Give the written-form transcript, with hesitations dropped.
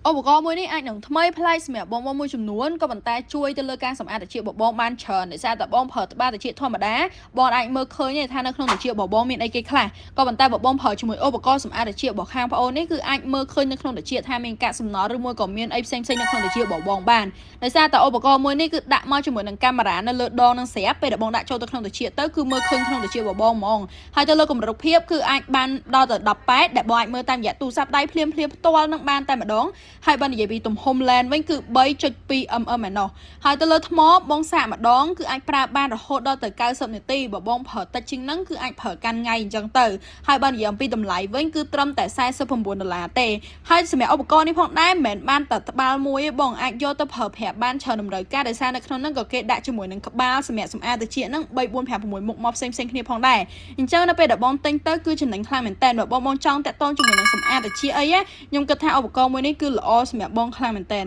ឧបករណ៍មួយនេះអាចនឹងថ្មីប្លែកសម្រាប់បងៗមួយចំនួនក៏ប៉ុន្តែជួយទៅលើការសម្អាតត្រចៀកបបងបានច្រើនដោយសារតែបងប្រើត្បាល់ត្រចៀកធម្មតាបងអាចមើលឃើញទេថានៅក្នុងត្រចៀកបងមានអីគេខ្លះក៏ប៉ុន្តែបើបងប្រើជាមួយឧបករណ៍សម្អាតត្រចៀករបស់ខាងប្អូននេះគឺអាចមើលឃើញនៅក្នុងត្រចៀកថាមានកាកសំណល់ឬមួយក៏មានអីផ្សេងៗនៅក្នុងត្រចៀកបងបានដោយសារតែឧបករណ៍មួយនេះគឺដាក់មកជាមួយនឹងកាមេរ៉ានៅលើដងនឹងស្រាប់ពេលដែលបងដាក់ចូលទៅក្នុងត្រចៀកទៅគឺមើលឃើញក្នុងត្រចៀកបងហ្មងហើយទៅលើកម្រិតភាពគឺអាចបានដល់ទៅ18ដែលបងអាចមើលតាមរយៈទូរស័ព្ទដៃភ្លាមៗផ្ទាល់នឹងបានតែម្ដងហើយបើនិយាយពីទំហំ lens វិញគឺ3.2 mm ឯណោះហើយទៅលើថ្មបងសាកម្ដងគឺអាចប្រើបានរហូតដល់ទៅ90នាទីបើបងប្រើតិចជាងហ្នឹងគឺអាចប្រើកាន់ថ្ងៃអញ្ចឹងទៅហើយបើនិយាយអំពីតម្លៃវិញគឺត្រឹមតែ49ដុល្លារទេហើយសម្រាប់ឧបករណ៍នេះផងដែរមិនមែនបានតែត្បាល់មួយទេបងអាចយកទៅប្រើប្រាស់បានច្រើនតម្រូវការដោយសារនៅក្នុងហ្នឹងក៏គេដាក់ជាមួយនឹងក្បាលសម្រាប់សម្អាតត្រចៀកហ្នឹង3 4 5 6មុខមកផ្សេងៗគ្នាផងដែរអញ្ចឹងនៅពេលដែលបងទិញទៅគឺចំណេញខ្លាំងមែនតើបើបងបងចង់តាក់ទងជាមួយនឹងសម្អាតត្រចៀកអីខ្ញុំគិតថាឧបករណ៍មួយនេះគឺល្អសម្រាប់បងខ្លាំងមែនតើ។